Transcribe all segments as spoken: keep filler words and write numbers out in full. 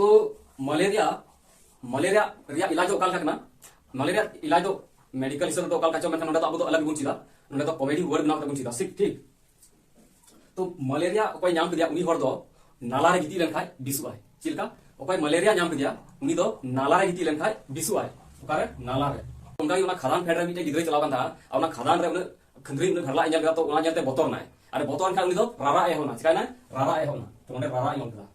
ᱛᱚ malaria, malaria ᱨᱮᱭᱟᱜ ᱤᱞᱟᱡᱽ ᱫᱚ ᱚᱠᱟ ᱞᱮᱠᱟ ᱠᱟᱱᱟ? ᱢᱟᱞᱮᱨᱤᱭᱟ ᱤᱞᱟᱡᱽ ᱫᱚ ᱢᱮᱰᱤᱠᱟᱞ ᱦᱤᱥᱟᱹᱵ ᱫᱚ ᱚᱠᱟ ᱞᱮᱠᱟ ᱪᱚ, ᱢᱮᱱᱠᱷᱟᱱ ᱱᱚᱰᱮ ᱫᱚ ᱟᱵᱚ ᱫᱚ ᱟᱞᱟᱜᱽ ᱜᱮᱵᱚᱱ ᱪᱮᱫᱟ᱾ ᱱᱚᱰᱮ ᱫᱚ ᱠᱚᱢᱮᱰᱤ ᱣᱟᱨᱰ ᱵᱮᱱᱟᱣ ᱠᱟᱛᱮ ᱵᱚᱱ ᱪᱮᱫᱟ, ᱴᱷᱤᱠ ᱴᱷᱤᱠ᱾ ᱛᱚ ᱢᱟᱞᱮᱨᱤᱭᱟ ᱚᱠᱚᱭ ᱧᱟᱢ ᱠᱮᱫᱮᱭᱟ, ᱩᱱᱤ ᱦᱚᱲ ᱫᱚ ᱱᱟᱞᱟ ᱨᱮ ᱜᱤᱛᱤᱡ ᱞᱮᱱᱠᱷᱟᱡ ᱵᱮᱥᱚᱜ ᱟᱭ᱾ ᱪᱮᱫ ᱞᱮᱠᱟ? ᱚᱠᱚᱭ ᱢᱟᱞᱮᱨᱤᱭᱟ ᱧᱟᱢ ᱠᱮᱫᱮᱭᱟ, ᱩᱱᱤ ᱫᱚ ᱱᱟᱞᱟ ᱨᱮ ᱜᱤᱛᱤᱡ ᱞᱮᱱᱠᱷᱟᱡ ᱵᱮᱥᱚᱜ ᱟᱭ᱾ ᱚᱠᱟᱨᱮ? ᱱᱟᱞᱟ ᱨᱮ᱾ ᱚᱱᱠᱟ ᱜᱮ ᱚᱱᱟ ᱠᱷᱟᱫᱟᱱ ᱯᱷᱮᱰ ᱨᱮ ᱢᱤᱫᱴᱮᱡ ᱜᱤᱫᱽᱨᱟᱹᱭ ᱪᱟᱞᱟᱣ ᱠᱟᱱ ᱛᱟᱦᱮᱸᱫ, ᱟᱨ ᱚᱱᱟ ᱠᱷᱟᱫᱟᱱ ᱨᱮ ᱩᱱᱟᱹᱜ ᱠᱷᱟᱹᱱᱫᱽᱨᱤ, ᱩᱱᱟᱹᱜ ᱜᱷᱟᱨᱞᱟ ᱧᱮᱞ ᱠᱮᱫᱟ, ᱛᱚ ᱚᱱᱟ ᱧᱮᱞᱛᱮ ᱵᱚᱛᱚᱨ ᱮᱱᱟᱭ᱾ ᱟᱨ ᱵᱚᱛᱚᱨ ᱮᱱ ᱠᱷᱟᱱ ᱩᱱᱤ ᱫᱚ ᱨᱟᱨᱟᱜ ᱮ ᱮᱦᱚᱵ ᱮᱱᱟ᱾ ᱪᱤᱠᱟᱭᱱᱟᱭ? ᱨᱟᱨᱟᱜ ᱮ ᱮᱦᱚᱵ ᱮᱱᱟ᱾ ᱛᱚ ᱚᱸᱰᱮ ᱨᱟᱨᱟᱜ ᱮ ᱚᱞ ᱠᱮᱫᱟ᱾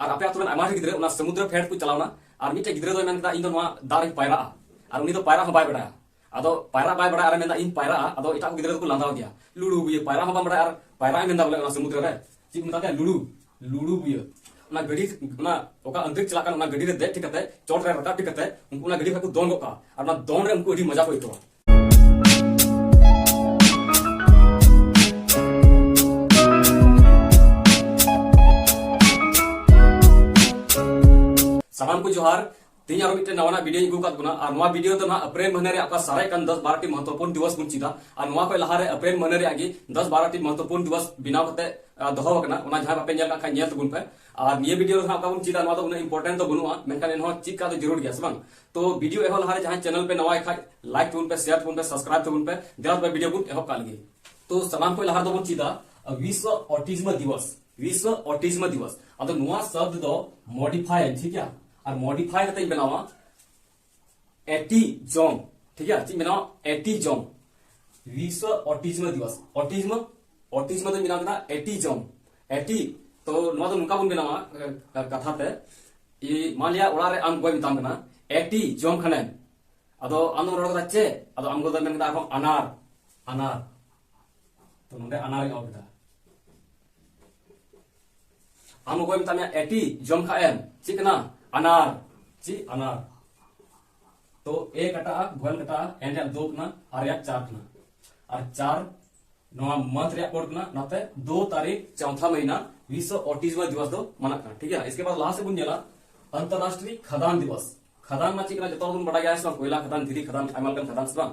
ᱟᱨ ᱟᱯᱮ ᱟᱛᱳ ᱨᱮᱱ ᱟᱭᱢᱟ ᱰᱷᱮᱨ ᱜᱤᱫᱽᱨᱟᱹ ᱚᱱᱟ ᱥᱚᱢᱩᱫᱨᱚ ᱯᱷᱮᱰ ᱠᱚ ᱪᱟᱞᱟᱣ ᱮᱱᱟ, ᱟᱨ ᱢᱤᱫᱴᱮᱡ ᱜᱤᱫᱽᱨᱟᱹ ᱫᱚᱭ ᱢᱮᱱ ᱠᱮᱫᱟ, "ᱤᱧ ᱫᱚ ᱱᱚᱣᱟ ᱫᱟᱜ ᱨᱮᱧ ᱯᱟᱭᱨᱟᱜᱼᱟ", ᱟᱨ ᱩᱱᱤ ᱫᱚ ᱯᱟᱭᱨᱟᱜ ᱦᱚᱸ ᱵᱟᱭ ᱵᱟᱲᱟᱭᱟ᱾ ᱟᱫᱚ ᱯᱟᱭᱨᱟᱜ ᱵᱟᱭ ᱵᱟᱲᱟᱭᱟ ᱟᱨᱮ ᱢᱮᱱᱫᱟ, "ᱤᱧ ᱯᱟᱭᱨᱟᱜᱼᱟ", ᱟᱫᱚ ᱮᱴᱟᱜ ᱠᱚ ᱜᱤᱫᱽᱨᱟᱹ ᱫᱚᱠᱚ ᱞᱟᱸᱫᱟᱣ ᱜᱮᱭᱟ, "ᱞᱩᱲᱩ ᱵᱩᱭᱟᱹ, ᱯᱟᱭᱨᱟ ᱦᱚᱸ ᱵᱟᱢ ᱵᱟᱲᱟᱭᱟ ᱟᱨ ᱯᱟᱭᱨᱟᱜ ᱮᱢ ᱢᱮᱱᱫᱟ", ᱵᱚᱞᱮ ᱚᱱᱟ ᱥᱚᱢᱩᱫᱨᱚ ᱨᱮ᱾ ᱪᱮᱫ ᱠᱚ ᱢᱮᱛᱟ ᱫᱮᱭᱟ? ᱞᱩᱲᱩ, ᱞᱩᱲᱩ ᱵᱩᱭᱟᱹ᱾ ᱚᱱᱟ ᱜᱟᱹᱰᱤ, ᱚᱱᱟ ᱚᱠᱟ ᱟᱱᱛᱤᱠ ᱪᱟᱞᱟᱜ ᱠᱟᱱ, ᱚᱱᱟ ᱜᱟᱹᱰᱤ ᱨᱮ ᱫᱮᱡ ᱴᱷᱤᱠ ᱠᱟᱛᱮ, ᱪᱚᱴ ᱨᱮ ᱨᱟᱠᱟᱵ ᱴᱷᱤᱠ ᱠᱟᱛᱮ, ᱩᱱᱠᱩ ᱚᱱᱟ ᱜᱟᱹᱰᱤ ᱠᱷᱚᱱ ᱠᱚ ᱫᱚᱱ ᱜᱚᱫ ᱠᱟᱜᱼᱟ, ᱟᱨ ᱚᱱᱟ ᱫᱚᱱ ᱨᱮ ᱩᱱᱠᱩ ᱟᱹᱰᱤ ᱢᱚᱡᱟ ᱠᱚ ᱟᱹᱭᱠᱟᱹᱣᱟ᱾ ᱥᱟᱱᱟᱢ ᱠᱚ ᱡᱚᱦᱟᱨ᱾ ᱛᱮᱦᱮᱧ ᱟᱨᱚ ᱢᱤᱫᱴᱮᱱ ᱱᱟᱣᱟᱱᱟᱜ ᱵᱷᱤᱰᱤᱭᱳᱧ ᱟᱹᱜᱩ ᱟᱠᱟᱫ ᱵᱚᱱᱟ, ᱟᱨ ᱱᱚᱣᱟ ᱵᱷᱤᱰᱤᱭᱳ ᱫᱚ ᱱᱟᱦᱟᱜ ᱮᱯᱨᱤᱞ ᱢᱟᱹᱦᱱᱟᱹ ᱨᱮᱭᱟᱜ ᱚᱠᱟ ᱥᱟᱨᱮᱡ ᱠᱟᱱ ᱫᱚᱥ ᱵᱟᱨᱚ ᱴᱤ ᱢᱚᱦᱚᱛᱛᱚᱯᱩᱨᱱ ᱫᱤᱵᱚᱥ ᱵᱚᱱ ᱪᱮᱫᱟ, ᱟᱨ ᱱᱚᱣᱟ ᱠᱷᱚᱱ ᱞᱟᱦᱟᱨᱮ ᱮᱯᱨᱤᱞ ᱢᱟᱹᱦᱱᱟᱹ ᱨᱮᱭᱟᱜ ᱜᱮ ᱫᱚᱥ ᱵᱟᱨᱚ ᱴᱤ ᱢᱚᱦᱚᱛᱛᱚᱯᱩᱨᱱ ᱫᱤᱵᱚᱥ ᱵᱮᱱᱟᱣ ᱠᱟᱛᱮ, ᱟ, ᱫᱚᱦᱚ ᱟᱠᱟᱱᱟ᱾ ᱚᱱᱟ ᱡᱟᱦᱟᱸᱭ ᱵᱟᱯᱮ ᱧᱮᱞ ᱠᱟᱜ ᱠᱷᱟᱱ ᱧᱮᱞ ᱛᱟᱵᱚᱱ ᱯᱮ᱾ ᱟᱨ ᱱᱤᱭᱟᱹ ᱵᱷᱤᱰᱤᱭᱳ ᱨᱮ ᱱᱟᱦᱟᱜ ᱚᱠᱟ ᱵᱚᱱ ᱪᱮᱫᱟ, ᱱᱚᱣᱟ ᱫᱚ ᱩᱱᱟᱹᱜ ᱤᱢᱯᱚᱨᱴᱮᱱᱴ ᱫᱚ ᱵᱟᱹᱱᱩᱜᱼᱟ, ᱢᱮᱱᱠᱷᱟᱱ ᱮᱱᱦᱚᱸ ᱪᱮᱫ ᱠᱟᱜ ᱫᱚ ᱡᱟᱹᱨᱩᱲ ᱜᱮᱭᱟ, ᱥᱮ ᱵᱟᱝ? ᱛᱚ ᱵᱷᱤᱰᱤᱭᱳ ᱮᱦᱚᱵ ᱞᱟᱦᱟᱨᱮ ᱡᱟᱦᱟᱸᱭ ᱪᱮᱱᱮᱞ ᱯᱮ ᱱᱟᱣᱟᱭ ᱠᱷᱟᱡ, ᱞᱟᱭᱤᱠ ᱛᱟᱵᱚᱱ ᱯᱮ, ᱥᱮᱭᱟᱨ ᱛᱟᱵᱚᱱ ᱯᱮ, ᱥᱟᱵᱥᱠᱨᱟᱭᱤᱵ ᱛᱟᱵᱚᱱ ᱯᱮ᱾ ᱫᱮᱞᱟ ᱛᱚᱵᱮ ᱵᱷᱤᱰᱤᱭᱳ ᱵᱚᱱ ᱮᱦᱚᱵ ᱠᱟᱜ ᱞᱮᱜᱮ᱾ ᱛᱚ ᱥᱟᱱᱟᱢ ᱠᱷᱚᱱ ᱞᱟᱦᱟ ᱨᱮᱫᱚ ᱵᱚᱱ ᱪᱮᱫᱟ, ᱟ, ᱵᱤᱥᱣᱚ ᱚᱴᱤᱡᱢ ᱫᱤᱵᱚᱥ᱾ ᱵᱤᱥᱣᱚ ᱚᱴᱤᱡᱢ ᱫᱤᱵᱚᱥ᱾ ᱟᱫᱚ ᱱᱚᱣᱟ ᱥᱚᱵᱫ ᱫᱚ ᱢᱚᱰᱤᱯᱷᱟᱭ, ᱴᱷᱤᱠ ᱜᱮᱭᱟ? ᱟᱨ ᱢᱚᱰᱤᱯᱷᱟᱭ ᱠᱟᱛᱮ ᱤᱧ ᱵᱮᱱᱟᱣᱟ ᱮᱴᱤᱡᱚᱢ, ᱴᱷᱤᱠ ᱜᱮᱭᱟ? ᱪᱮᱫ ᱤᱧ ᱵᱮᱱᱟᱣᱟ? ᱮᱴᱤᱡᱚᱢ᱾ ᱵᱤᱥᱣᱚ ᱚᱴᱤᱡᱢ ᱫᱤᱵᱚᱥ᱾ ᱚᱴᱤᱡᱢ, ᱚᱴᱤᱡᱢ ᱫᱚᱧ ᱵᱮᱱᱟᱣ ᱠᱮᱫᱟ ᱮᱴᱤᱡᱚᱢ᱾ ᱮᱴᱤ, ᱛᱚ ᱱᱚᱣᱟ ᱫᱚ ᱱᱚᱝᱠᱟ ᱵᱚᱱ ᱵᱮᱱᱟᱣᱟ, ᱮ, ᱠᱟᱛᱷᱟ ᱛᱮ, ᱤ, ᱢᱟᱱ ᱞᱤᱭᱟ ᱚᱲᱟᱜ ᱨᱮ ᱟᱢ ᱜᱚᱭ ᱢᱮᱛᱟᱢ ᱠᱟᱱᱟ, ᱮᱴᱤ ᱡᱚᱢ ᱠᱷᱟᱱᱮᱢ᱾ ᱟᱫᱚ ᱟᱢ ᱫᱚᱢ ᱨᱚᱲ ᱠᱮᱫᱟ ᱪᱮᱫ? ᱟᱫᱚ ᱟᱢ ᱜᱚ ᱫᱚᱭ ᱢᱮᱱ ᱠᱮᱫᱟ ᱟᱨᱦᱚᱸ ᱟᱱᱟᱨ, ᱟᱱᱟᱨ᱾ ᱛᱚ ᱱᱚᱰᱮ ᱟᱱᱟᱨ ᱤᱧ ᱚᱞ ᱠᱮᱫᱟ᱾ ᱟᱢ ᱚᱠᱚᱭ ᱢᱮᱛᱟᱜ ᱢᱮᱭᱟ ᱮᱴᱤ ᱡᱚᱢ ᱠᱷᱟᱜ ᱮᱢ, ᱪᱮᱫ ᱠᱟᱱᱟ? ᱟᱱᱟᱨ᱾ ᱪᱮᱫ? ᱟᱱᱟᱨ᱾ ᱛᱚ ᱮ ᱠᱟᱴᱟᱜᱼᱟ, ᱜᱚᱭᱮᱞ ᱠᱟᱴᱟᱜᱼᱟ, ᱮᱱ ᱨᱮᱭᱟᱜ ᱫᱳ ᱠᱟᱱᱟ, ᱟᱨ ᱨᱮᱭᱟᱜ ᱪᱟᱨ ᱠᱟᱱᱟ᱾ ᱟᱨ ᱪᱟᱨ ᱱᱚᱣᱟ ᱢᱟᱱᱛᱷ ᱨᱮᱭᱟᱜ ᱠᱳᱰ ᱠᱟᱱᱟ, ᱚᱱᱟᱛᱮ ᱫᱩ ᱛᱟᱹᱨᱤᱠᱷ ᱪᱚᱣᱛᱷᱟ ᱢᱟᱹᱦᱤᱱᱟ ᱵᱤᱥᱣᱚ ᱚᱴᱤᱡᱢ ᱫᱤᱵᱚᱥ ᱫᱚ ᱢᱟᱱᱟᱜ ᱠᱟᱱᱟ, ᱴᱷᱤᱠ ᱜᱮᱭᱟ? ᱤᱥᱠᱮ ᱵᱟᱫ ᱞᱟᱦᱟ ᱥᱮᱫ ᱵᱚᱱ ᱧᱮᱞᱟ, ᱟᱱᱛᱚᱨᱨᱟᱥᱴᱨᱤᱭ ᱠᱷᱟᱫᱟᱱ ᱫᱤᱵᱚᱥ᱾ ᱠᱷᱟᱫᱟᱱ ᱢᱟ ᱪᱮᱫ ᱠᱟᱱᱟ ᱡᱚᱛᱚ ᱦᱚᱲ ᱵᱚᱱ ᱵᱟᱰᱟᱭ ᱜᱮᱭᱟ, ᱥᱮ ᱵᱟᱝ? ᱠᱚᱭᱞᱟ ᱠᱷᱟᱫᱟᱱ, ᱫᱷᱤᱨᱤ ᱠᱷᱟᱫᱟᱱ, ᱟᱭᱢᱟ ᱞᱮᱠᱟᱱ ᱠᱷᱟᱫᱟᱱ, ᱥᱮ ᱵᱟᱝ?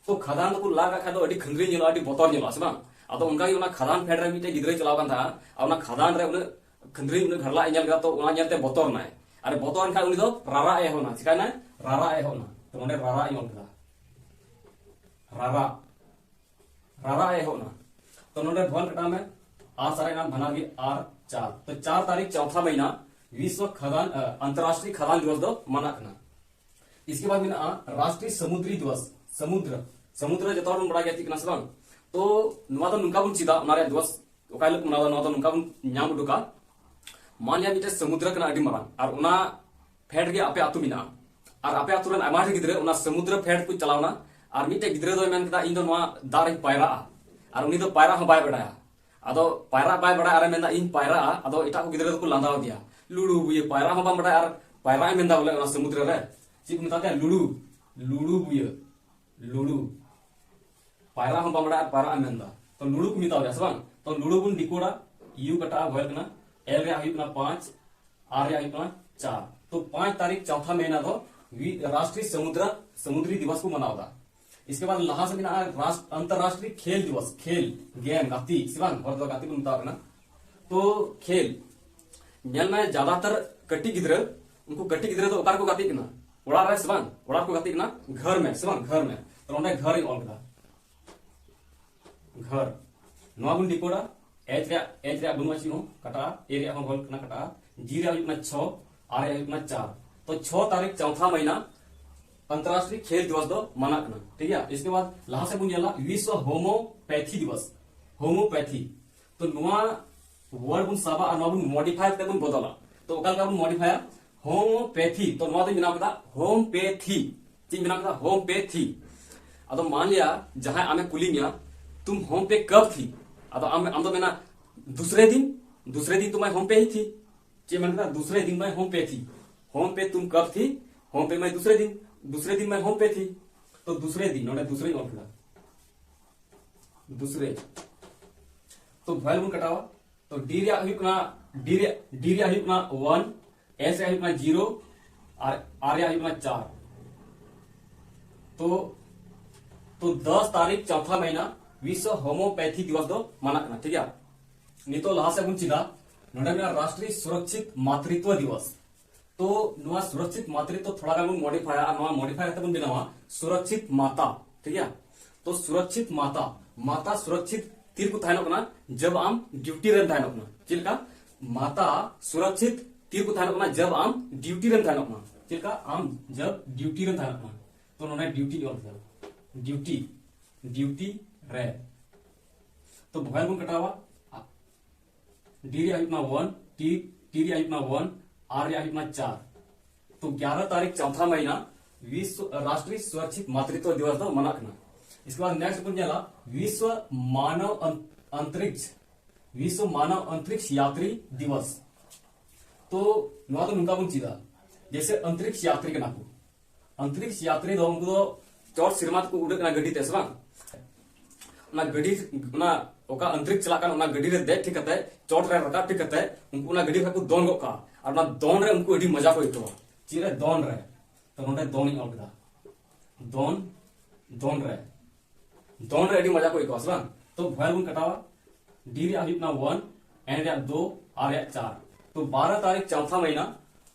ᱛᱚ ᱠᱷᱟᱫᱟᱱ ᱫᱚᱠᱚ ᱞᱟ ᱠᱟᱜ ᱠᱷᱟᱡ ᱫᱚ ᱟᱹᱰᱤ ᱠᱷᱟᱹᱱᱫᱽᱨᱤ ᱧᱮᱞᱚᱜᱼᱟ, ᱟᱹᱰᱤ ᱵᱚᱛᱚᱨ ᱧᱮᱞᱚᱜᱼᱟ, ᱥᱮ ᱵᱟᱝ? ᱟᱫᱚ ᱚᱱᱠᱟ ᱜᱮ ᱚᱱᱟ ᱠᱷᱟᱫᱟᱱ ᱯᱷᱮᱰ ᱨᱮ ᱢᱤᱫᱴᱮᱡ ᱜᱤᱫᱽᱨᱟᱹᱭ ᱪᱟᱞᱟᱣ ᱠᱟᱱ ᱛᱟᱦᱮᱸᱫ, ᱟᱨ ᱚᱱᱟ ᱠᱷᱟᱫᱟᱱ ᱨᱮ ᱩᱱᱟᱹᱜ ᱠᱷᱟᱹᱱᱫᱽᱨᱤ ᱩᱱᱟᱹᱜ ᱜᱷᱟᱲᱞᱟᱜ ᱮ ᱧᱮᱞ ᱠᱮᱫᱟ, ᱛᱚ ᱚᱱᱟ ᱧᱮᱞᱛᱮ ᱵᱚᱛᱚᱨ ᱱᱟᱭ᱾ ᱟᱨ ᱵᱚᱛᱚᱨ ᱮᱱ ᱠᱷᱟᱱ ᱩᱱᱤ ᱫᱚ ᱨᱟᱨᱟᱜ ᱮ ᱮᱦᱚᱵ ᱮᱱᱟ᱾ ᱪᱤᱠᱟᱭᱱᱟᱭ? ᱨᱟᱨᱟᱜ ᱮ ᱮᱦᱚᱵ ᱮᱱᱟ᱾ ᱛᱚ ᱱᱚᱰᱮ ᱨᱟᱨᱟᱜ ᱤᱧ ᱚᱞ ᱠᱮᱫᱟ, ᱨᱟᱨᱟᱜ, ᱨᱟᱨᱟᱜ ᱮ ᱮᱦᱚᱵ ᱮᱱᱟ᱾ ᱛᱚ ᱱᱚᱰᱮ ᱵᱷᱚᱱ ᱠᱟᱴᱟᱣ ᱢᱮ, ᱟᱨ ᱥᱟᱨᱮᱡ ᱮᱱᱟ ᱵᱟᱱᱟᱨ ᱜᱮ ᱟᱨ ᱪᱟᱨ᱾ ᱛᱚ ᱪᱟᱨ ᱛᱟᱹᱨᱤᱠᱷ ᱪᱚᱣᱛᱷᱟ ᱢᱟᱹᱦᱤᱱᱟ ᱵᱤᱥᱣᱚ ᱠᱷᱟᱫᱟᱱ, ᱟᱸᱛᱚᱨᱨᱟᱥᱴᱨᱤᱭ ᱠᱷᱟᱫᱟᱱ ᱫᱤᱵᱚᱥ ᱫᱚ ᱢᱟᱱᱟᱜ ᱠᱟᱱᱟ᱾ ᱤᱥᱠᱮ ᱵᱟᱫ ᱢᱮᱱᱟᱜᱼᱟ ᱨᱟᱥᱴᱨᱤᱭ ᱥᱟᱢᱩᱫᱽᱨᱤ ᱫᱤᱵᱚᱥ᱾ ᱥᱟᱢᱩᱫᱽᱨᱟ, ᱥᱟᱢᱩᱫᱽᱨᱟ ᱡᱚᱛᱚ ᱦᱚᱲ ᱵᱚᱱ ᱵᱟᱲᱟᱭ ᱜᱮᱭᱟ ᱪᱮᱫ ᱠᱟᱱᱟ ᱥᱮ ᱵᱟᱝ? ᱛᱚ ᱱᱚᱣᱟ ᱫᱚ ᱱᱚᱝᱠᱟ ᱵᱚᱱ ᱪᱮᱫᱟ, ᱚᱱᱟ ᱨᱮᱭᱟᱜ ᱫᱤᱵᱚᱥ ᱚᱠᱟ ᱦᱤᱞᱳᱜ ᱠᱚ ᱢᱟᱱᱟᱣᱫᱟ, ᱱᱚᱣᱟ ᱫᱚ ᱱᱚᱝᱠᱟ ᱵᱚᱱ ᱧᱟᱢ ᱩᱰᱩᱠᱟ᱾ ᱢᱟᱱ ᱞᱤᱭᱟ ᱢᱤᱫᱴᱮᱱ ᱥᱟᱢᱩᱫᱽᱨᱟ ᱠᱟᱱᱟ ᱟᱹᱰᱤ ᱢᱟᱨᱟᱝ, ᱟᱨ ᱚᱱᱟ ᱯᱷᱮᱰ ᱨᱮᱜᱮ ᱟᱯᱮ ᱟᱹᱛᱩ ᱢᱮᱱᱟᱜᱼᱟ, ᱟᱨ ᱟᱯᱮ ᱟᱹᱛᱩ ᱨᱮᱱ ᱟᱭᱢᱟ ᱰᱷᱮᱨ ᱜᱤᱫᱽᱨᱟᱹ ᱚᱱᱟ ᱥᱟᱢᱩᱫᱽᱨᱟ ᱯᱷᱮᱰ ᱠᱚ ᱪᱟᱞᱟᱣᱱᱟ, ᱟᱨ ᱢᱤᱫᱴᱮᱡ ᱜᱤᱫᱽᱨᱟᱹ ᱫᱚᱭ ᱢᱮᱱ ᱠᱮᱫᱟ, "ᱤᱧ ᱫᱚ ᱱᱚᱣᱟ ᱫᱟᱜ ᱨᱮᱧ ᱯᱟᱭᱨᱟᱜᱼᱟ", ᱟᱨ ᱩᱱᱤ ᱫᱚ ᱯᱟᱭᱨᱟ ᱦᱚᱸ ᱵᱟᱭ ᱵᱟᱰᱟᱭᱟ᱾ ᱟᱫᱚ ᱯᱟᱭᱨᱟ ᱵᱟᱭ ᱵᱟᱰᱟᱭᱟ ᱟᱨᱮ ᱢᱮᱱᱫᱟ, "ᱤᱧ ᱯᱟᱭᱨᱟᱜᱼᱟ", ᱟᱫᱚ ᱮᱴᱟᱜ ᱠᱚ ᱜᱤᱫᱽᱨᱟᱹ ᱫᱚᱠᱚ ᱞᱟᱸᱫᱟ ᱟᱫᱮᱭᱟ, "ᱞᱩᱲᱩ ᱵᱩᱭᱟᱹ, ᱯᱟᱭᱨᱟ ᱦᱚᱸ ᱵᱟᱢ ᱵᱟᱰᱟᱭᱟ ᱟᱨ ᱯᱟᱭᱨᱟᱜ ᱮᱢ ᱢᱮᱱᱫᱟ ᱵᱚᱞᱮ ᱚᱱᱟ ᱥᱟᱢᱩᱫᱽᱨᱟ ᱨᱮ?" ᱪᱮᱫ ᱠᱚ ᱢᱮᱛᱟ ᱫᱮᱭᱟ? ᱞᱩᱲᱩ, ᱞᱩᱲᱩ ᱵᱩᱭᱟᱹ, ᱞᱩᱲᱩ᱾ ᱯᱟᱭᱨᱟ ᱦᱚᱸ ᱵᱟᱢ ᱵᱟᱰᱟᱭᱟ ᱟᱨ ᱯᱟᱭᱨᱟᱜ ᱮᱢ ᱢᱮᱱᱫᱟ᱾ ᱛᱚ ᱞᱩᱲᱩ ᱠᱚ ᱢᱮᱛᱟᱣ ᱫᱮᱭᱟ ᱥᱮ ᱵᱟᱝ? ᱛᱚ ᱞᱩᱲᱩ ᱵᱚᱱ ᱰᱤᱠᱳᱰᱟ, ᱤᱭᱩ ᱠᱟᱴᱟᱜᱼᱟ, ᱵᱷᱚᱭᱮᱞ ᱠᱟᱱᱟ, ᱮᱞ ᱨᱮᱭᱟᱜ ᱦᱩᱭᱩᱜ ᱠᱟᱱᱟ ᱯᱟᱸᱪ, ᱟᱨ ᱨᱮᱭᱟᱜ ᱦᱩᱭᱩᱜ ᱠᱟᱱᱟ ᱪᱟᱨ᱾ ᱛᱚ ᱯᱟᱸᱪ ᱛᱟᱹᱨᱤᱠᱷ ᱪᱚᱣᱛᱷᱟ ᱢᱟᱹᱦᱤᱱᱟ ᱫᱚ ᱨᱟᱥᱴᱨᱤᱭ ᱥᱟᱢᱩᱫᱽᱨᱟ, ᱥᱟᱢᱩᱫᱽᱨᱤ ᱫᱤᱵᱚᱥ ᱠᱚ ᱢᱟᱱᱟᱣ ᱮᱫᱟ᱾ ᱤᱥᱠᱮ ᱵᱟᱫ ᱞᱟᱦᱟ ᱥᱮᱫ ᱢᱮᱱᱟᱜᱼᱟ ᱨᱟᱥ-, ᱟᱱᱛᱚᱨᱨᱟᱥᱴᱨᱤᱭ ᱠᱷᱮᱞ ᱫᱤᱵᱚᱥ, ᱠᱷᱮᱞ, ᱜᱮᱢ, ᱜᱟᱛᱮ ᱥᱮ ᱵᱟᱝ, ᱦᱚᱲ ᱫᱚ ᱜᱟᱛᱮ ᱠᱚ ᱢᱮᱛᱟᱣ ᱠᱟᱱᱟ᱾ ᱛᱚ ᱠᱷᱮᱞ, ᱧᱮᱞ ᱢᱮ ᱡᱟᱫᱟᱛᱟᱨ ᱠᱟᱹᱴᱤᱡ ᱜᱤᱫᱽᱨᱟᱹ, ᱩᱱᱠᱩ ᱠᱟᱹᱴᱤᱡ ᱜᱤᱫᱽᱨᱟᱹ ᱫᱚ ᱚᱠᱟ ᱨᱮᱠᱚ ᱜᱟᱛᱮᱜ ᱠᱟᱱᱟ? ᱚᱲᱟᱜ ᱨᱮ ᱥᱮ ᱵᱟᱝ? ᱚᱲᱟᱜ ᱨᱮᱠᱚ ᱜᱟᱛᱮᱜ ᱠᱟᱱᱟ, ᱜᱷᱚᱨ ᱢᱮ ᱥᱮ ᱵᱟᱝ? ᱜᱷᱚᱨ ᱢᱮ᱾ ᱛᱚ ᱱᱚᱰᱮ ᱜᱷᱚᱨ ᱤᱧ ᱚᱞ ᱠᱮᱫᱟ, ᱜᱷᱚᱨ᱾ ᱱᱚᱣᱟ ᱵᱚᱱ ᱰᱤᱠᱳᱰᱟ, ᱮᱪ ᱨᱮᱭᱟᱜ, ᱮᱪ ᱨᱮᱭᱟᱜ ᱵᱟᱹᱱᱩᱜᱼᱟ ᱪᱮᱫ ᱦᱚᱸ, ᱠᱟᱴᱟᱜᱼᱟ, ᱮ ᱨᱮᱭᱟᱜ ᱦᱚᱸ ᱵᱷᱚᱭᱮᱞ ᱠᱟᱱᱟ, ᱠᱟᱴᱟᱜᱼᱟ, ᱡᱤ ᱨᱮᱭᱟᱜ ᱦᱩᱭᱩᱜ ᱠᱟᱱᱟ ᱪᱷᱚ, ᱟᱨ ᱨᱮᱭᱟᱜ ᱦᱩᱭᱩᱜ ᱠᱟᱱᱟ ᱪᱟᱨ᱾ ᱛᱚ ᱪᱷᱚ ᱛᱟᱹᱨᱤᱠᱷ ᱪᱚᱣᱛᱷᱟ ᱢᱟᱹᱦᱤᱱᱟ ᱟᱱᱛᱚᱨᱨᱟᱥᱴᱨᱤᱭ ᱠᱷᱮᱞ ᱫᱤᱵᱚᱥ ᱫᱚ ᱢᱟᱱᱟᱜ ᱠᱟᱱᱟ, ᱴᱷᱤᱠ ᱜᱮᱭᱟ᱾ ᱤᱥᱠᱮ ᱵᱟᱫ ᱞᱟᱦᱟ ᱥᱮᱫ ᱵᱚᱱ ᱧᱮᱞᱟ ᱵᱤᱥᱣᱚ ᱦᱳᱢᱳᱯᱮᱛᱷᱤ ᱫᱤᱵᱚᱥ, ᱦᱳᱢᱳᱯᱮᱛᱷᱤ᱾ ᱛᱚ ᱱᱚᱣᱟ ᱣᱟᱨᱰ ᱵᱚᱱ ᱥᱟᱵᱟ ᱟᱨ ᱱᱚᱣᱟ ᱵᱚᱱ ᱢᱚᱰᱤᱯᱷᱟᱭ ᱠᱟᱛᱮ ᱵᱚᱱ ᱵᱚᱫᱚᱞᱟ᱾ ᱛᱚ ᱚᱠᱟ ᱞᱮᱠᱟ ᱵᱚᱱ ᱢᱚᱰᱤᱯᱷᱟᱭᱟ? ᱦᱳᱢᱳᱯᱮᱛᱷᱤ, ᱛᱚ ᱱᱚᱣᱟ ᱫᱚᱧ ᱵᱮᱱᱟᱣ ᱠᱮᱫᱟ ᱦᱳᱢᱯᱮᱛᱷᱤ᱾ ᱪᱮᱫ ᱤᱧ ᱵᱮᱱᱟᱣ ᱠᱮᱫᱟ? ᱦᱳᱢᱯᱮᱛᱷᱤ᱾ ᱟᱫᱚ मान लिया ᱡᱟᱦᱟᱸᱭ ᱟᱢᱮ ᱠᱩᱞᱤ ᱢᱮᱭᱟ, "तुम होम पे कब थी?" ᱟᱫᱚ ᱟᱢ, ᱟᱢ ᱫᱚ ᱢᱮᱱᱟ, "दूसरे दिन, दूसरे दिन तो मैं होम पे ही थी।" ᱪᱮᱫ ᱢᱮᱱ ᱠᱮᱫᱟ? "दूसरे दिन मैं होम पे थी।" होम पे तुम कब थी? होम पे मैं दूसरे दिन, दूसरे दिन मैं होम पे थी। ᱛᱚ दूसरे दिन, ᱱᱚᱰᱮ दूसरे ᱤᱧ ᱚᱞ ᱠᱮᱫᱟ, दूसरे᱾ ᱛᱚ ᱵᱷᱚᱭᱮᱞ ᱵᱚᱱ ᱠᱟᱴᱟᱣᱟ᱾ ᱛᱚ ᱰᱤ ᱨᱮᱭᱟᱜ ᱦᱩᱭᱩᱜ ᱠᱟᱱᱟ, ᱰᱤ ᱨᱮᱭᱟᱜ, ᱰᱤ ᱨᱮᱭᱟᱜ ᱦᱩᱭᱩᱜ ᱠᱟᱱᱟ ᱚᱣᱟᱱ, ᱮᱥ ᱨᱮᱭᱟᱜ ᱦᱩᱭᱩᱜ ᱠᱟᱱᱟ ᱡᱤᱨᱳ, ᱟᱨ ᱟᱨ ᱨᱮᱭᱟᱜ ᱦᱩᱭᱩᱜ ᱠᱟᱱᱟ ᱪᱟᱨ᱾ ᱛᱚ, ᱛᱚ ᱫᱚᱥ ᱛᱟᱹᱨᱤᱠᱷ ᱪᱚᱣᱛᱷᱟ ᱢᱟᱹᱦᱤᱱᱟ ᱵᱤᱥᱣᱚ ᱦᱳᱢᱳᱯᱮᱛᱷᱤ ᱫᱤᱵᱚᱥ ᱫᱚ ᱢᱟᱱᱟᱜ ᱠᱟᱱᱟ, ᱴᱷᱤᱠ ᱜᱮᱭᱟ᱾ ᱱᱤᱛᱚᱜ ᱞᱟᱦᱟ ᱥᱮᱫ ᱵᱚᱱ ᱪᱮᱫᱟ᱾ ᱱᱚᱰᱮ ᱢᱮᱱᱟᱜᱼᱟ ᱨᱟᱥᱴᱨᱤᱭ ᱥᱩᱨᱚᱠᱪᱷᱤᱛ ᱢᱟᱛᱨᱤᱛᱣ ᱫᱤᱵᱚᱥ᱾ ᱛᱚ ᱱᱚᱣᱟ ᱥᱩᱨᱚᱠᱪᱷᱤᱛ ᱢᱟᱛᱨᱤᱛᱣ ᱛᱷᱚᱲᱟ ᱜᱟᱱ ᱵᱚᱱ ᱢᱚᱰᱤᱯᱷᱟᱭᱟ ᱟᱨ ᱱᱚᱣᱟ ᱢᱚᱰᱤᱯᱷᱟᱭ ᱠᱟᱛᱮ ᱵᱚᱱ ᱵᱮᱱᱟᱣᱟ ᱥᱩᱨᱚᱠᱪᱷᱤᱛ ᱢᱟᱛᱟ, ᱴᱷᱤᱠ ᱜᱮᱭᱟ? ᱛᱚ ᱥᱩᱨᱚᱠᱪᱷᱤᱛ ᱢᱟᱛᱟ, ᱢᱟᱛᱟ ᱥᱩᱨᱚᱠᱪᱷᱤᱛ ᱛᱤᱨ ᱠᱚ ᱛᱟᱦᱮᱱᱚᱜ ᱠᱟᱱᱟ ᱡᱟᱵ ᱟᱢ ᱰᱤᱭᱩᱴᱤ ᱨᱮᱢ ᱛᱟᱦᱮᱱᱚᱜ ᱠᱟᱱᱟ᱾ ᱪᱮᱫ ᱞᱮᱠᱟ? ᱢᱟᱛᱟ ᱥᱩᱨᱚᱠᱪᱷᱤᱛ ᱛᱤᱨ ᱠᱚ ᱛᱟᱦᱮᱱᱚᱜ ᱠᱟᱱᱟ ᱡᱟᱵ ᱟᱢ ᱰᱤᱭᱩᱴᱤ ᱨᱮᱢ ᱛᱟᱦᱮᱱᱚᱜ ᱠᱟᱱᱟ᱾ ᱪᱮᱫ ᱞᱮᱠᱟ? ᱟᱢ ᱡᱟᱵ ᱰᱤᱭᱩᱴᱤ ᱨᱮᱢ ᱛᱟᱦᱮᱱᱚᱜ ᱠᱟᱱᱟ᱾ ᱛᱚ ᱱᱚᱰᱮ ᱰᱤᱭᱩᱴᱤ ᱚᱞ ᱠᱮᱫᱟ, ᱰᱤᱭᱩᱴᱤ, ᱰᱤᱭᱩᱴᱤ ᱨᱮ᱾ ᱛᱚ ᱵᱷᱚᱭᱮᱞ ᱵᱚᱱ ᱠᱟᱴᱟᱣᱟ, ᱰᱤ ᱨᱮᱭᱟᱜ ᱦᱩᱭᱩᱜ ᱠᱟᱱᱟ ᱚᱱ, ᱴᱤ, ᱴᱤ ᱨᱮᱭᱟᱜ ᱦᱩᱭᱩᱜ ᱠᱟᱱᱟ ᱚᱱ, ᱟᱨ ᱨᱮᱭᱟᱜ ᱦᱩᱭᱩᱜ ᱠᱟᱱᱟ ᱪᱟᱨ᱾ ᱛᱚ ᱜᱭᱟᱨᱟ ᱛᱟᱨᱤᱠᱷ ᱪᱚᱣᱛᱷᱟ ᱢᱟᱦᱤᱱᱟ ᱵᱤᱥᱣ ᱨᱟᱥᱴᱨᱤᱭ ᱥᱩᱨᱚᱠᱪᱷᱤᱛ ᱢᱟᱛᱨᱤᱛᱣ ᱫᱤᱵᱚᱥ ᱫᱚ ᱢᱟᱱᱟᱜ ᱠᱟᱱᱟ᱾ ᱤᱥᱠᱮ ᱵᱟᱫ ᱱᱮᱠᱥᱴ ᱵᱚᱱ ᱧᱮᱞᱟ ᱵᱤᱥᱣ ᱢᱟᱱᱚᱵ ᱚᱱ-, ᱚᱱᱛᱨᱤᱠᱥ, ᱵᱤᱥᱣ ᱢᱟᱱᱚᱵ ᱚᱱᱛᱨᱤᱠᱥ ᱭᱟᱛᱨᱤ ᱫᱤᱵᱚᱥ᱾ ᱛᱚ ᱱᱚᱣᱟ ᱫᱚ ᱱᱚᱝᱠᱟ ᱵᱚᱱ ᱪᱮᱫᱟ, ᱡᱮᱭᱥᱮ ᱚᱱᱛᱨᱤᱠᱥ ᱭᱟᱛᱨᱤ ᱠᱟᱱᱟ ᱠᱚ᱾ ᱚᱱᱛᱨᱤᱠᱥ ᱭᱟᱛᱨᱤ ᱫᱚ ᱩᱱᱠᱩ ᱫᱚ ᱪᱚᱴ ᱥᱮᱨᱢᱟ ᱛᱮᱠᱚ ᱩᱰᱟᱹᱜ ᱠᱟᱱᱟ ᱜᱟᱹᱰᱤ ᱛᱮ, ᱥᱮ ᱵᱟᱝ? ᱚᱱᱟ ᱜᱟᱹᱰᱤ, ᱚᱱᱟ ᱚᱠᱟ ᱚᱱᱛᱨᱤᱠᱥ ᱪᱟᱞᱟᱜ ᱠᱟᱱ, ᱚᱱᱟ ᱜᱟᱹᱰᱤ ᱨᱮ ᱫᱮᱡ ᱴᱷᱤᱠ ᱠᱟᱛᱮ, ᱪᱚᱴ ᱨᱮ ᱨᱟᱠᱟᱵ ᱴᱷᱤᱠ ᱠᱟᱛᱮ ᱩᱱᱠᱩ ᱚᱱᱟ ᱜᱟᱹᱰᱤ ᱠᱷᱚᱱ ᱠᱚ ᱫᱚᱱ ᱜᱚᱫ ᱠᱟᱜᱼᱟ᱾ ᱟᱨ ᱚᱱᱟ ᱫᱚᱱ ᱨᱮ ᱩᱱᱠᱩ ᱟᱹᱰᱤ ᱢᱚᱡᱟ ᱠᱚ ᱟᱹᱭᱠᱟᱹᱣᱟ᱾ ᱪᱮᱫ ᱨᱮ? ᱫᱚᱱ ᱨᱮ᱾ ᱛᱚ ᱱᱚᱰᱮ ᱫᱚᱱ ᱤᱧ ᱚᱞ ᱠᱮᱫᱟ, ᱫᱚᱱ, ᱫᱚᱱ ᱨᱮ᱾ ᱫᱚᱱ ᱨᱮ ᱟᱹᱰᱤ ᱢᱚᱡᱟ ᱠᱚ ᱟᱹᱭᱠᱟᱹᱣᱟ, ᱥᱮ ᱵᱟᱝ? ᱛᱚ ᱵᱷᱚᱭᱮᱞ ᱵᱚᱱ ᱠᱟᱴᱟᱣᱟ, ᱰᱤ ᱨᱮᱭᱟᱜ ᱦᱩᱭᱩᱜ ᱠᱟᱱᱟ ᱚᱱ, ᱮᱱ ᱨᱮᱭᱟᱜ ᱫᱳ, ᱟᱨ ᱨᱮᱭᱟᱜ ᱪᱟᱨ᱾ ᱛᱚ ᱵᱟᱨᱚ ᱛᱟᱨᱤᱠᱷ ᱪᱚᱣᱛᱷᱟ ᱢᱟᱦᱤᱱᱟ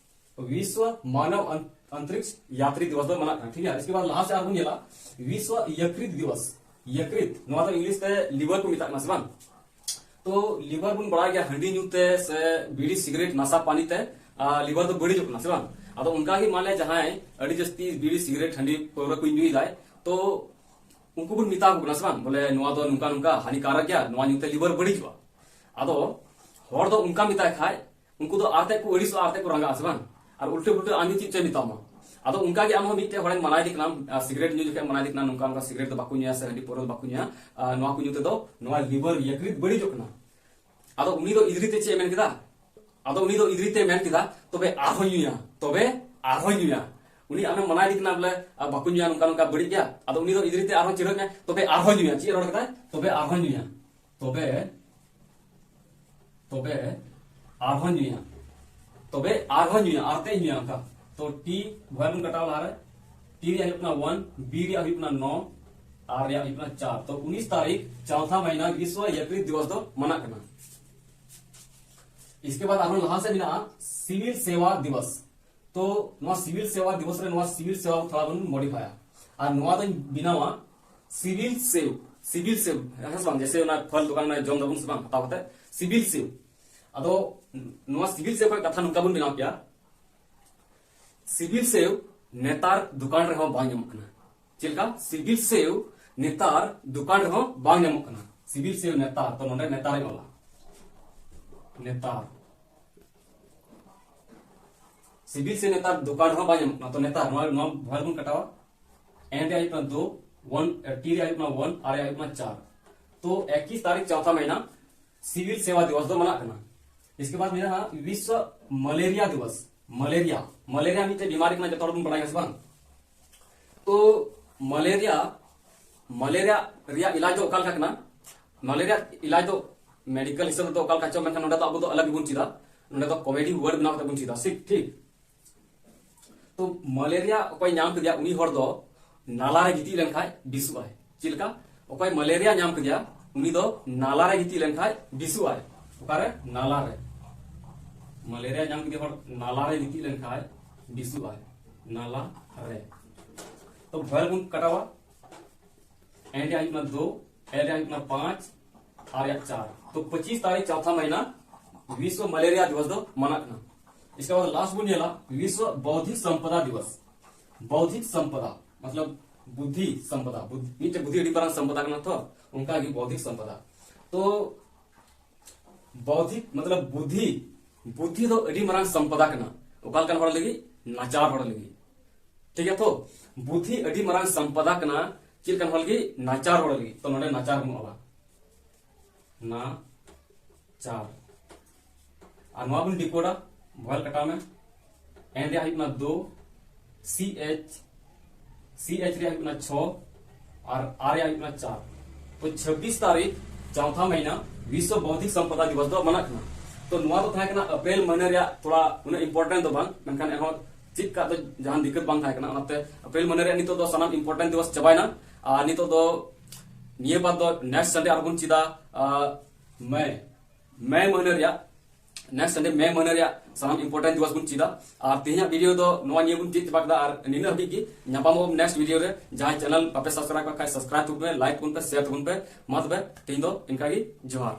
ᱵᱤᱥᱣ ᱢᱟᱱᱚᱵ ᱚᱱ-, ᱚᱱᱛᱨᱤᱠᱥ ᱭᱟᱛᱨᱤ ᱫᱤᱵᱚᱥ ᱫᱚ ᱢᱟᱱᱟᱜ ᱠᱟᱱᱟ, ᱴᱷᱤᱠ ᱜᱮᱭᱟ? ᱤᱥᱠᱮ ᱵᱟᱫ ᱞᱟᱦᱟ ᱥᱮᱫ ᱟᱨᱵᱚᱱ ᱧᱮᱞᱟ ᱵᱤᱥᱣ ᱭᱚᱠᱨᱤᱛ ᱫᱤᱵᱚᱥ᱾ ᱭᱚᱠᱨᱤᱛ, ᱱᱚᱣᱟ ᱫᱚ ᱤᱝᱞᱤᱥ ᱛᱮ ᱞᱤᱵᱷᱟᱨ ᱠᱚ ᱢᱮᱛᱟᱜ ᱠᱟᱱᱟ, ᱥᱮ ᱵᱟᱝ? ᱛᱚ ᱞᱤᱵᱷᱟᱨ ᱵᱚᱱ ᱵᱟᱲᱟᱭ ᱜᱮᱭᱟ, ᱦᱟᱺᱰᱤ ᱧᱩ ᱛᱮ ᱥᱮ ᱵᱤᱲᱤ ᱥᱤᱜᱟᱨᱮᱴ ᱱᱟᱥᱟ ᱯᱟᱱᱤ ᱛᱮ, ᱟᱨ, ᱞᱤᱵᱷᱟᱨ ᱫᱚ ᱵᱟᱹᱲᱤᱡᱚᱜ ᱠᱟᱱᱟ, ᱥᱮ ᱵᱟᱝ? ᱟᱫᱚ ᱚᱱᱠᱟ ᱜᱮ ᱢᱟᱱᱮ ᱡᱟᱦᱟᱸᱭ ᱟᱹᱰᱤ ᱡᱟᱹᱥᱛᱤ ᱵᱤᱲᱤ ᱥᱤᱜᱟᱨᱮᱴ ᱦᱟᱺᱰᱤ ᱯᱟᱹᱣᱨᱟᱹ ᱠᱚ ᱧᱩᱭᱮᱫᱟᱭ, ᱛᱚ ᱩᱱᱠᱩ ᱵᱚᱱ ᱢᱮᱛᱟ ᱠᱚ ᱠᱟᱱᱟ, ᱥᱮ ᱵᱟᱝ? ᱵᱚᱞᱮ ᱱᱚᱣᱟ ᱫᱚ ᱱᱚᱝᱠᱟ ᱱᱚᱝᱠᱟ ᱦᱟᱹᱱᱤᱠᱟᱨᱚᱠ ᱜᱮᱭᱟ, ᱱᱚᱣᱟ ᱧᱩ ᱛᱮ ᱞᱤᱵᱷᱟᱨ ᱵᱟᱹᱲᱤᱡᱚᱜᱼᱟ᱾ ᱟᱫᱚ ᱦᱚᱲ ᱫᱚ ᱚᱱᱠᱟ ᱢᱮᱛᱟᱭ ᱠᱷᱟᱡ ᱩᱱᱠᱩ ᱫᱚ ᱟᱨ ᱛᱮ ᱠᱚ ᱟᱹᱲᱤᱥᱚᱜᱼᱟ, ᱟᱨ ᱛᱮ ᱠᱚ ᱨᱟᱸᱜᱟᱜᱼᱟ, ᱥᱮ ᱵᱟᱝ? ᱟᱨ ᱩᱞᱴᱟᱹ ᱯᱩᱞᱴᱟᱹ ᱟᱢ ᱫᱚ ᱪᱮᱫ ᱪᱚᱭ ᱢᱮᱛᱟᱢᱟ? ᱟᱫᱚ ᱚᱱᱠᱟ ᱜᱮ ᱟᱢ ᱦᱚᱸ ᱢᱤᱫᱴᱮᱡ ᱦᱚᱲᱮᱢ ᱢᱟᱱᱟᱭᱮᱫᱮ ᱠᱟᱱᱟ, ᱟᱨ ᱥᱤᱜᱟᱨᱮᱴ ᱧᱩ ᱡᱚᱠᱷᱮᱡ ᱢᱟᱱᱟᱭᱮᱫᱮ ᱠᱟᱱᱟ, ᱱᱚᱝᱠᱟ ᱱᱚᱝᱠᱟ ᱥᱤᱜᱟᱨᱮᱴ ᱫᱚ ᱵᱟᱠᱚ ᱧᱩᱭᱟ ᱥᱮ ᱦᱟᱺᱰᱤ ᱯᱟᱹᱣᱨᱟᱹ ᱫᱚ ᱵᱟᱠᱚ ᱧᱩᱭᱟ, ᱟᱨ ᱱᱚᱣᱟ ᱠᱚ ᱧᱩ ᱛᱮᱫᱚ ᱱᱚᱣᱟ ᱞᱤᱵᱷᱟᱨ ᱭᱚᱠᱨᱤᱛ ᱵᱟᱹᱲᱤᱡᱚᱜ ᱠᱟᱱᱟ᱾ ᱟᱫᱚ ᱩᱱᱤ ᱫᱚ ᱤᱫᱨᱤ ᱛᱮ ᱪᱮᱫ ᱮ ᱢᱮᱱ ᱠᱮᱫᱟ? ᱟᱫᱚ ᱩᱱᱤ ᱫᱚ ᱤᱫᱨᱤ ᱛᱮ ᱢᱮᱱ ᱠᱮᱫᱟ, "ᱛᱚᱵᱮ ᱟᱨᱦᱚᱸ ᱧᱩᱭᱟ, ᱛᱚᱵᱮ ᱟᱨᱦᱚᱸ ᱧᱩᱭᱟ᱾" ᱩᱱᱤ ᱟᱢᱮᱢ ᱢᱟᱱᱟᱭᱮᱫᱮ ᱠᱟᱱᱟ ᱵᱚᱞᱮ, "ᱟ, ᱵᱟᱠᱚ ᱧᱩᱭᱟ, ᱱᱚᱝᱠᱟ ᱱᱚᱝᱠᱟ ᱵᱟᱹᱲᱤᱡ ᱜᱮᱭᱟ᱾" ᱟᱫᱚ ᱩᱱᱤ ᱫᱚ ᱤᱫᱨᱤ ᱛᱮ ᱟᱨᱦᱚᱸ ᱪᱤᱨᱦᱟᱹᱜ ᱢᱮ, "ᱛᱚᱵᱮ ᱟᱨᱦᱚᱸ ᱧᱩᱭᱟ᱾" ᱪᱮᱫ ᱮ ᱨᱚᱲ ᱠᱮᱫᱟᱭ? "ᱛᱚᱵᱮ ᱟᱨᱦᱚᱸ ᱧᱩᱭᱟ, ᱛᱚᱵᱮ, ᱛᱚᱵᱮ ᱟᱨᱦᱚᱸ ᱧᱩᱭᱟ, ᱛᱚᱵᱮ ᱟᱨᱦᱚᱸ ᱧᱩᱭᱟ, ᱟᱨ ᱛᱮ ᱧᱩᱭᱟ᱾" ᱚᱱᱠᱟ᱾ ᱛᱚ ᱴᱤ ᱵᱷᱚᱭᱮᱞ ᱵᱚᱱ ᱠᱟᱴᱟᱣ ᱞᱟᱦᱟᱨᱮ, ᱴᱤ ᱨᱮᱭᱟᱜ ᱦᱩᱭᱩᱜ ᱠᱟᱱᱟ ᱚᱱ, ᱵᱤ ᱨᱮᱭᱟᱜ ᱦᱩᱭᱩᱜ ᱠᱟᱱᱟ ᱱᱚ, ᱟᱨ ᱨᱮᱭᱟᱜ ᱦᱩᱭᱩᱜ ᱠᱟᱱᱟ ᱪᱟᱨ᱾ ᱛᱚ ᱩᱱᱤᱥ ᱛᱟᱹᱨᱤᱠᱷ ᱪᱚᱣᱛᱷᱟ ᱢᱟᱦᱤᱱᱟ ᱵᱤᱥᱣ ᱭᱚᱠᱨᱤᱛ ᱫᱤᱵᱚᱥ ᱫᱚ ᱢᱟᱱᱟᱜ ᱠᱟᱱᱟ᱾ इसके बाद ᱟᱨᱦᱚᱸ ᱞᱟᱦᱟ ᱥᱮᱫ ᱢᱮᱱᱟᱜᱼᱟ ᱥᱤᱵᱤᱞ ᱥᱮᱣᱟ ᱫᱤᱵᱚᱥ᱾ ᱛᱚ ᱱᱚᱣᱟ ᱥᱤᱵᱤᱞ ᱥᱮᱣᱟ ᱫᱤᱵᱚᱥ ᱨᱮ ᱱᱚᱣᱟ ᱥᱤᱵᱤᱞ ᱥᱮᱣᱟ ᱛᱷᱚᱲᱟ ᱵᱚᱱ ᱢᱚᱰᱤᱯᱷᱟᱭᱟ, ᱟᱨ ᱱᱚᱣᱟ ᱫᱚᱧ ᱵᱮᱱᱟᱣᱟ ᱥᱤᱵᱤᱞ ᱥᱮᱣ᱾ ᱥᱤᱵᱤᱞ ᱥᱮᱣ, ᱦᱮᱸ ᱥᱮ ᱵᱟᱝ? ᱡᱮᱥᱮ ᱚᱱᱟ ᱯᱷᱚᱞ ᱫᱚᱠᱟᱱ ᱨᱮ ᱡᱚᱢ ᱫᱟᱵᱚᱱ ᱥᱮ ᱵᱟᱝ, ᱦᱟᱛᱟᱣ ᱠᱟᱛᱮ ᱥᱤᱵᱤᱞ ᱥᱮᱣ᱾ ᱟᱫᱚ ᱱᱚᱣᱟ ᱥᱤᱵᱤᱞ ᱥᱮᱣ ᱠᱷᱚᱱ ᱠᱟᱛᱷᱟ ᱱᱚᱝᱠᱟ ᱵᱚᱱ ᱵᱮᱱᱟᱣ ᱠᱮᱭᱟ, ᱥᱤᱵᱤᱞ ᱥᱮᱣ ᱱᱮᱛᱟᱨ ᱫᱚᱠᱟᱱ ᱨᱮᱦᱚᱸ ᱵᱟᱝ ᱧᱟᱢᱚᱜ ᱠᱟᱱᱟ᱾ ᱪᱮᱫ ᱞᱮᱠᱟ? ᱥᱤᱵᱤᱞ ᱥᱮᱣ ᱱᱮᱛᱟᱨ ᱫᱚᱠᱟᱱ ᱨᱮᱦᱚᱸ ᱵᱟᱝ ᱧᱟᱢᱚᱜ ᱠᱟᱱᱟ᱾ ᱥᱤᱵᱤᱞ ᱥᱮᱣ ᱱᱮᱛᱟᱨ, ᱛᱚ ᱱᱚᱰᱮ ᱱᱮᱛᱟᱨ ᱤᱧ ᱚᱞᱟ, ᱱᱮᱛᱟᱨ᱾ ᱥᱤᱵᱤᱞ ᱥᱮᱣ ᱱᱮᱛᱟᱨ ᱫᱚᱠᱟᱱ ᱨᱮᱦᱚᱸ ᱵᱟᱝ ᱧᱟᱢᱚᱜ ᱠᱟᱱᱟ, ᱛᱚ ᱱᱮᱛᱟᱨ ᱱᱚᱣᱟ, ᱱᱚᱣᱟ ᱵᱷᱚᱭᱮᱞ ᱵᱚᱱ ᱠᱟᱴᱟᱣᱟ᱾ ᱮᱱ ᱨᱮᱭᱟᱜ ᱦᱩᱭᱩᱜ ᱠᱟᱱᱟ ᱫᱳ, ᱚᱣᱟᱱ, ᱴᱤ ᱨᱮᱭᱟᱜ ᱦᱩᱭᱩᱜ ᱠᱟᱱᱟ ᱚᱣᱟᱱ, ᱟᱨ ᱨᱮᱭᱟᱜ ᱦᱩᱭᱩᱜ ᱠᱟᱱᱟ ᱪᱟᱨ᱾ ᱛᱚ ᱮᱠᱤᱥ ᱛᱟᱨᱤᱠᱷ ᱪᱚᱣᱛᱷᱟ ᱢᱟᱦᱤᱱᱟ ᱥᱤᱵᱤᱞ ᱥᱮᱣᱟ ᱫᱤᱵᱚᱥ ᱫᱚ ᱢᱟᱱᱟᱜ ᱠᱟᱱᱟ᱾ इसके बाद ᱢᱮᱱᱟᱜᱼᱟ ᱵᱤᱥᱣᱚ ᱢᱟᱞᱮᱨᱤᱭᱟ ᱫᱤᱵᱚᱥ᱾ ᱢᱟᱞᱮᱨᱤᱭᱟ, ᱢᱟᱞᱮᱨᱤᱭᱟ ᱢᱤᱫᱴᱮᱡ ᱵᱤᱢᱟᱨᱤ ᱠᱟᱱᱟ, ᱡᱚᱛᱚ ᱦᱚᱲ ᱵᱚᱱ ᱵᱟᱲᱟᱭᱟ ᱥᱮ ᱵᱟᱝ? ᱛᱚ ᱢᱟᱞᱮᱨᱤᱭᱟ, ᱢᱟᱞᱮᱨᱤᱭᱟ ᱨᱮᱭᱟᱜ ᱤᱞᱟᱡᱽ ᱫᱚ ᱚᱠᱟ ᱞᱮᱠᱟ ᱠᱟᱱᱟ? ᱢᱟᱞᱮᱨᱤᱭᱟ ᱤᱞᱟᱡᱽ ᱫᱚ ᱢᱮᱰᱤᱠᱟᱞ ᱦᱤᱥᱟᱹᱵ ᱛᱮᱫᱚ ᱚᱠᱟ ᱞᱮᱠᱟ ᱪᱚ, ᱢᱮᱱᱠᱷᱟᱱ ᱱᱚᱰᱮ ᱫᱚ ᱟᱵᱚ ᱫᱚ ᱟᱞᱟᱜᱽ ᱜᱮᱵᱚᱱ ᱪᱮᱫᱟ᱾ ᱱᱚᱰᱮ ᱫᱚ ᱠᱚᱢᱮᱰᱤ ᱣᱟᱨᱰ ᱵᱮᱱᱟᱣ ᱠᱟᱛᱮ ᱵᱚᱱ ᱪᱮᱫᱟ, ᱴᱷᱤᱠ, ᱴᱷᱤᱠ᱾ ᱛᱚ ᱢᱟᱞᱮᱨᱤᱭᱟ ᱚᱠᱚᱭ ᱧᱟᱢ ᱠᱮᱫᱮᱭᱟ, ᱩᱱᱤ ᱦᱚᱲ ᱫᱚ ᱱᱟᱞᱟ ᱨᱮ ᱜᱤᱛᱤᱡ ᱞᱮᱱᱠᱷᱟᱡ ᱵᱮᱥᱚᱜ ᱟᱭ᱾ ᱪᱮᱫ ᱞᱮᱠᱟ? ᱚᱠᱚᱭ ᱢᱟᱞᱮᱨᱤᱭᱟ ᱧᱟᱢ ᱠᱮᱫᱮᱭᱟ, ᱩᱱᱤ ᱫᱚ ᱱᱟᱞᱟ ᱨᱮ ᱜᱤᱛᱤᱡ ᱞᱮᱱᱠᱷᱟᱡ ᱵᱮᱥᱚᱜ ᱟᱭ᱾ ᱚᱠᱟᱨᱮ? ᱱᱟᱞᱟ ᱨᱮ᱾ ᱢᱟᱞᱮᱨᱤᱭᱟ ᱧᱟᱢ ᱠᱮᱫᱮ ᱦᱚᱲ ᱱᱟᱞᱟ ᱨᱮ ᱜᱤᱛᱤᱡ ᱞᱮᱱᱠᱷᱟᱡ ᱵᱮᱥᱚᱜ ᱟᱭ, ᱱᱟᱞᱟ ᱨᱮ᱾ ᱛᱚ ᱵᱷᱚᱭᱮᱞ ᱵᱚᱱ ᱠᱟᱴᱟᱣᱟ, ᱮᱱ ᱨᱮᱭᱟᱜ ᱦᱩᱭᱩᱜ ᱠᱟᱱᱟ ᱫᱳ, ᱮ ᱨᱮᱭᱟᱜ ᱦᱩᱭᱩᱜ ᱠᱟᱱᱟ ᱯᱟᱸᱪ, ᱟᱨ ᱨᱮᱭᱟᱜ ᱪᱟᱨ᱾ ᱛᱚ ᱯᱚᱸᱪᱤᱥ ᱛᱟᱨᱤᱠᱷ ᱪᱚᱣᱛᱷᱟ ᱢᱟᱦᱤᱱᱟ ᱵᱤᱥᱣᱚ ᱢᱟᱞᱮᱨᱤᱭᱟ ᱫᱤᱵᱚᱥ ᱫᱚ ᱢᱟᱱᱟᱜ ᱠᱟᱱᱟ᱾ इसके बाद लास्ट ᱵᱚᱱ ᱧᱮᱞᱟ ᱵᱤᱥᱣᱚ ᱵᱚᱣᱫᱷᱤᱠ ᱥᱚᱢᱯᱚᱫᱟ ᱫᱤᱵᱚᱥ᱾ ᱵᱚᱣᱫᱷᱤᱠ ᱥᱚᱢᱯᱚᱫᱟ ᱢᱚᱛᱞᱚᱵ ᱵᱩᱫᱽᱫᱷᱤ ᱥᱚᱢᱯᱚᱫᱟ, ᱵᱩᱫᱽ-, ᱢᱤᱫᱴᱮᱡ ᱵᱩᱫᱽᱫᱷᱤ ᱟᱹᱰᱤ ᱢᱟᱨᱟᱝ ᱥᱚᱢᱯᱚᱫᱟ ᱠᱟᱱᱟ, ᱛᱚ ᱚᱱᱠᱟ ᱜᱮ ᱵᱚᱣᱫᱷᱤᱠ ᱥᱚᱢᱯᱚᱫᱟ᱾ ᱛᱚ ᱵᱚᱣᱫᱷᱤᱠ ᱢᱚᱛᱞᱚᱵ ᱵᱩᱫᱽᱫᱷᱤ, ᱵᱩᱫᱽᱫᱷᱤ ᱫᱚ ᱟᱹᱰᱤ ᱢᱟᱨᱟᱝ ᱥᱚᱢᱯᱚᱫᱟ ᱠᱟᱱᱟ᱾ ᱚᱠᱟ ᱞᱮᱠᱟᱱ ᱦᱚᱲ ᱞᱟᱹᱜᱤᱫ? ᱱᱟᱪᱟᱨ ᱦᱚᱲ ᱞᱟᱹᱜᱤᱫ᱾ ᱴᱷᱤᱠ ᱜᱮᱭᱟ, ᱛᱚ ᱵᱩᱫᱽᱫᱷᱤ ᱟᱹᱰᱤ ᱢᱟᱨᱟᱝ ᱥᱚᱢᱯᱚᱫᱟ ᱠᱟᱱᱟ᱾ ᱪᱮᱫ ᱞᱮᱠᱟᱱ ᱦᱚᱲ ᱞᱟᱹᱜᱤᱫ? ᱱᱟᱪᱟᱨ ᱦᱚᱲ ᱞᱟᱹᱜᱤᱫ᱾ ᱛᱚ ᱱᱚᱰᱮ ᱱᱟᱪᱟᱨ ᱵᱚᱱ ᱚᱞᱟ, ᱱᱟᱪᱟᱨ᱾ ᱟᱨ ᱱᱚᱣᱟ ᱵᱚᱱ ᱰᱤᱠᱳᱰᱟ, ᱵᱷᱚᱭᱮᱞ ᱠᱟᱴᱟᱣ ᱢᱮ᱾ ᱮᱱ ᱨᱮᱭᱟᱜ ᱦᱩᱭᱩᱜ ᱠᱟᱱᱟ ᱫᱳ, ᱥᱤ ᱮᱪ, ᱥᱤ ᱮᱪ ᱨᱮᱭᱟᱜ ᱦᱩᱭᱩᱜ ᱠᱟᱱᱟ ᱪᱷᱚ, ᱟᱨ ᱟᱨ ᱨᱮᱭᱟᱜ ᱦᱩᱭᱩᱜ ᱠᱟᱱᱟ ᱪᱟᱨ᱾ ᱛᱚ ᱪᱷᱟᱵᱵᱤᱥ ᱛᱟᱹᱨᱤᱠᱷ ᱪᱚᱣᱛᱷᱟ ᱢᱟᱦᱤᱱᱟ ᱵᱤᱥᱣᱚ ᱵᱚᱣᱫᱷᱤᱠ ᱥᱚᱢᱯᱚᱫᱟ ᱫᱤᱵᱚᱥ ᱫᱚ ᱢᱟᱱᱟᱜ ᱠᱟᱱᱟ᱾ ᱛᱚ ᱱᱚᱣᱟ ᱫᱚ ᱛᱟᱦᱮᱸ ᱠᱟᱱᱟ ᱮᱯᱨᱤᱞ ᱢᱟᱹᱦᱱᱟᱹ ᱨᱮᱭᱟᱜ, ᱛᱷᱚᱲᱟ ᱩᱱᱟᱹᱜ ᱤᱢᱯᱚᱨᱴᱮᱱᱴ ᱫᱚ ᱵᱟᱝ, ᱢᱮᱱᱠᱷᱟᱱ ᱮᱱᱦᱚᱸ ᱪᱮᱫ ᱠᱟᱜ ᱫᱚ ᱡᱟᱦᱟᱱ ᱫᱤᱠᱠᱟᱛ ᱵᱟᱝ ᱛᱟᱦᱮᱸ ᱠᱟᱱᱟ᱾ ᱚᱱᱟᱛᱮ ᱮᱯᱨᱤᱞ ᱢᱟᱹᱦᱱᱟᱹ ᱨᱮᱭᱟᱜ ᱱᱤᱛᱚᱜ ᱫᱚ ᱥᱟᱱᱟᱢ ᱤᱢᱯᱚᱨᱴᱮᱱᱴ ᱫᱤᱵᱚᱥ ᱪᱟᱵᱟᱭᱮᱱᱟ᱾ ᱟᱨ ᱱᱤᱛᱚᱜ ᱫᱚ ᱱᱤᱭᱟᱹ ᱵᱟᱫ ᱫᱚ ᱱᱮᱠᱥᱴ ᱥᱟᱱᱰᱮ ᱟᱨᱦᱚᱸ ᱵᱚᱱ ᱪᱮᱫᱟ, ᱟᱨ ᱢᱮ, ᱢᱮ ᱢᱟᱹᱦᱱᱟᱹ ᱨᱮᱭᱟᱜ next Sunday May ᱢᱟᱹᱦᱱᱟᱹ ᱨᱮᱭᱟᱜ ᱥᱟᱱᱟᱢ important ᱫᱤᱵᱚᱥ ᱵᱚᱱ ᱪᱮᱫᱟ᱾ ᱟᱨ ᱛᱮᱦᱮᱧᱟᱜ video ᱫᱚ ᱱᱚᱣᱟ ᱱᱤᱭᱟᱹ ᱵᱚᱱ ᱪᱮᱫ ᱪᱟᱵᱟ ᱠᱮᱫᱟ᱾ ᱟᱨ ᱱᱤᱱᱟᱹ ᱦᱟᱹᱵᱤᱡ ᱜᱮ, ᱧᱟᱯᱟᱢᱚᱜ next video ᱨᱮ᱾ ᱡᱟᱦᱟᱸᱭ channel ᱵᱟᱯᱮ subscribe ᱠᱟᱜ ᱠᱷᱟᱡ subscribe ᱛᱟᱵᱚᱱ ᱯᱮ, like ᱛᱟᱵᱚᱱ ᱯᱮ, share ᱛᱟᱵᱚᱱ ᱯᱮ᱾ ᱢᱟ ᱛᱚᱵᱮ ᱛᱮᱦᱮᱧ ᱫᱚ ᱤᱱᱠᱟ ᱜᱮ, ᱡᱚᱦᱟᱨ᱾